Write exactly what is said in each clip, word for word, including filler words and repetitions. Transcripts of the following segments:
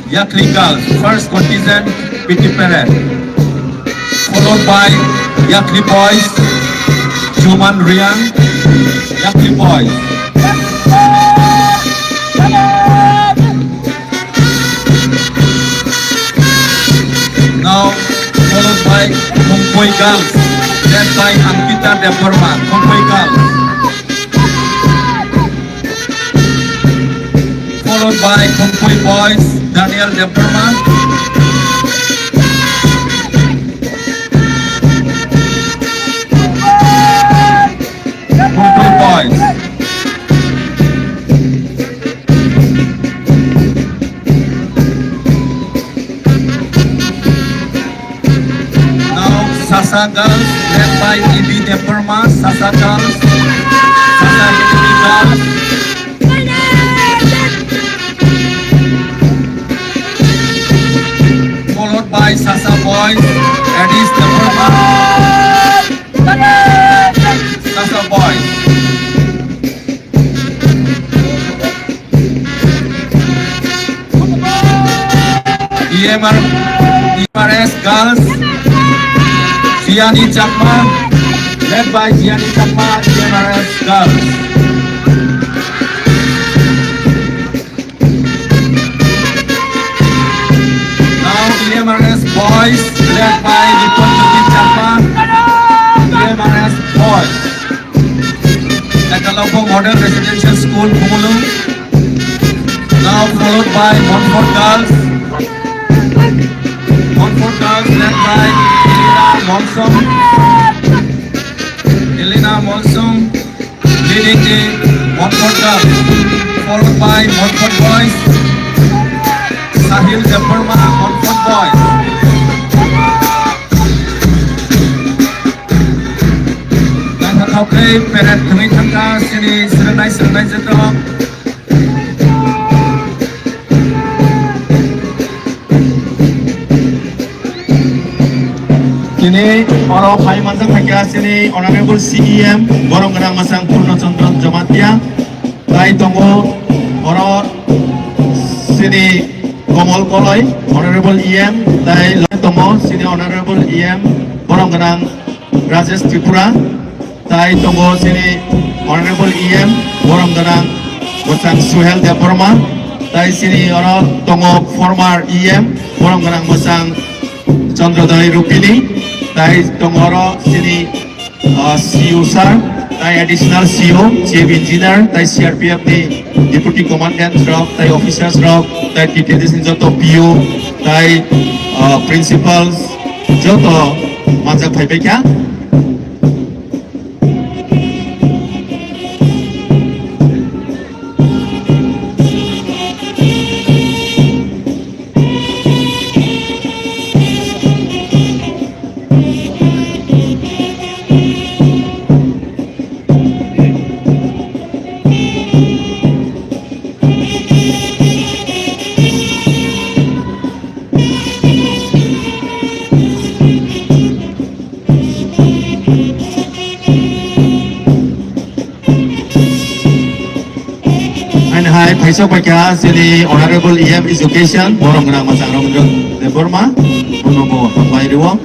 Yakli girls, first contingent, P T parade. Followed by Yakli boys, Juman Riang, Yakli boys. Now followed by Khumpui girls, led by Ankita Debbarma, Khumpui girls. Followed by Khumpui boys, Daniel Debbarma. Khumpui boys. Now Sasa girls, led by Ibi Debbarma, Sasa girls, Sasa Academy girls. Followed by Sasa boys, Adis Debbarma, Sasa boys. E M R, E M R S girls, Jiani Chakma, led by Jiani Chakma, E M R S girls. Now E M R S boys, led by Ripon Jyoti Chakma, E M R S boys. Ekalapo Model Residential School, Bumulung. Now followed by Montfort Girls. Montfort Girls led by Elena Molsom. Elena Molsom leading the Montfort Girls. Followed by Montfort Boys. Sahil Debbarma, Montfort Boys. Naithothok khe parade thwngwi thangkha chini swrwngnai swrwngnai joto. Tini oro phai manjak phaikha chini Honorable C E M, borom gwnang mwchang Purno Chandra Jamatia. Tai tongo oro chini Komol Koloi, Honorable E M, tai tongo chini Honorable E M, borom gwnang Rajesh Tripura, tai tongo chini Honorable E M, borom gwnang mwchang Suhel Debbarma, tai chini oro tongo former E M, borom gwnang mwchang Chandrodoi Rupini, tai tongo oro chini ah, C E O sir, tai additional C E O, chief engineer, tai C R P F ni deputy commandant rok, tai officers rok, tai T T D C ni joto P O, tai, ah, principals, joto manjak phaibaikha. Ani hai phaisa paikha chini Honorable E M Education, borom gwnang mwchang Ramendra Debbarma, bono bo hambai rwo.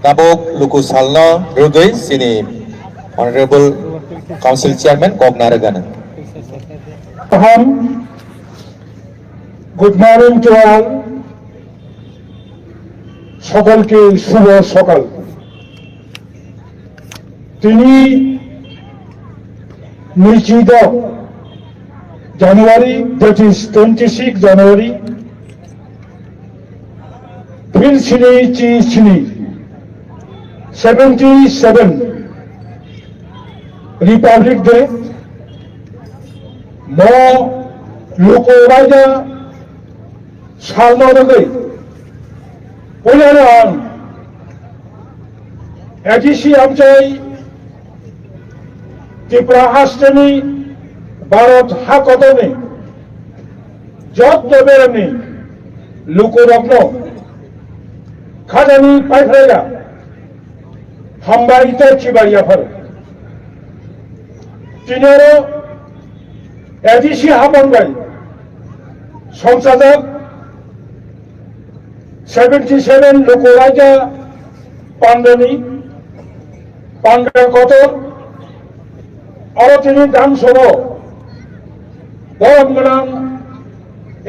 Tabuk luku salno rwgwi chini Honorable Council Chairman kok narwgana. Kaham. Good morning to all. সকলকে শুভ সকাল। Tini nwichido January, that is twenty-six January, phil sini chi sini, seventy seven Republic Day. Mo luku raja salno rwgwi puilano ang A D C amchai Tripura hasteni Bharat ha kotorni jotto beremni lukurokno khajani paiphlaiya hambai tei chibai yapharo. Tini oro A D C hapang bai songchajak seventy seven luku raja pandani panga kotor oro tini dangsono borom gwnang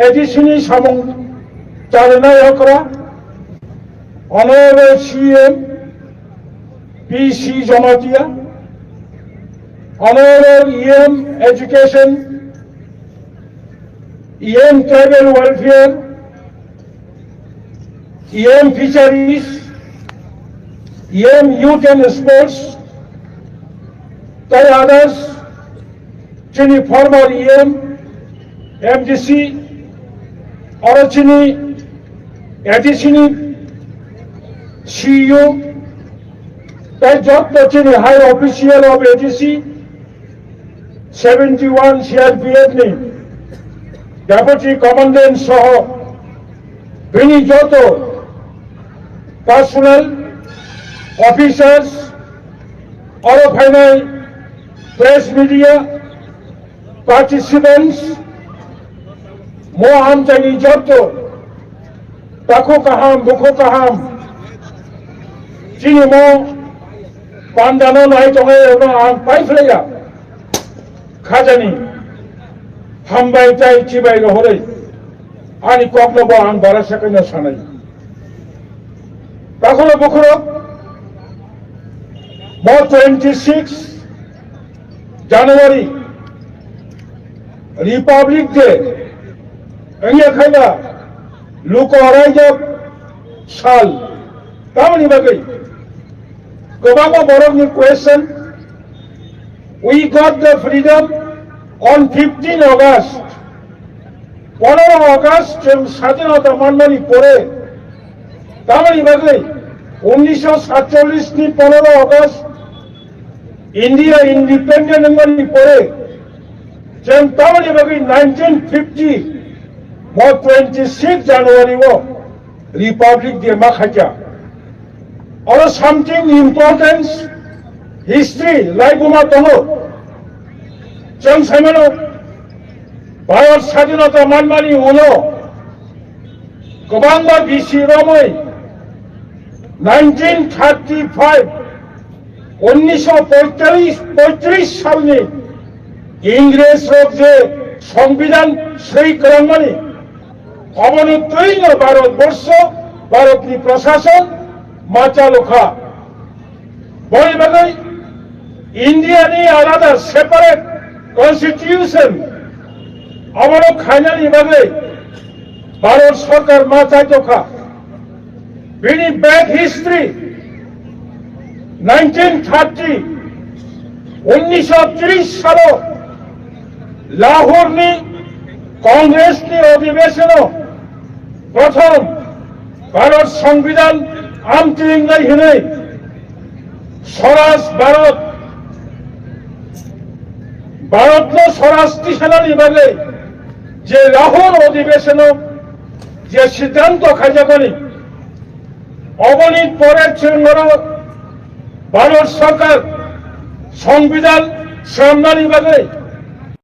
A D C ni samung charinai okra Honorable C M P C Jamatia, Honorable E M Education, E M Tribal Welfare, E M Fisheries, E M Youth and Sports, tei others, chini former E M, M D C, oro chini A D C ni C E O, tei jotto chini high official of A D C, seventy one C R P F ni Deputy Commandant soho bini joto personnel, officers, oro phainai press media, participants, mo amchaini jotto takhuk kaham, bukhuk kaham, chini mo pandano nai tongnai rokno ang paiphlaiya khajani hambai tei chibai rohorwi ani kokno bo ang bara sekoino sanai. Takhuk bukhurok, mo twenty six January Republic Day wngya khaina luku raijak sal tamoni bagwi kwbangma borokni question, we got the freedom on fifteen August. Pondro August chwng sadinota manmani pore, tamoni bagwi unnisho satchollish ni pondro August India independent wngmani pore, chwng tamoni bagwi nineteen fifty mo twenty six January o Republic Day ma khaikha. Oro something important history laibuma tongo. Chwng saimano, Bharat sadinota manmani ulo kwbangma bisi romwi nineteen thirty five, unnisho poitris salni Ingres rok je Songbidan swi kwrwngmani, oboni twino Bharat borsho, Bharatni prashason ma chalukha. Boni bagwi India ni alada separate constitution obono khainani bagwi Bharat sorkar ma chaitokha. Bini back history, nineteen thirty, unnisho tris salo Lahore ni Congress ni odhibeshon o prothom Bharat Songbidan amtwingnai hinwi Swaraj Bharat, Bharat no Swaraj tisanani bagwi je Lahore odhibeshon o je siddhanto khaijakmani, oboni pore chwng oro Bharat sorkar Songbidan swnamnani bagwi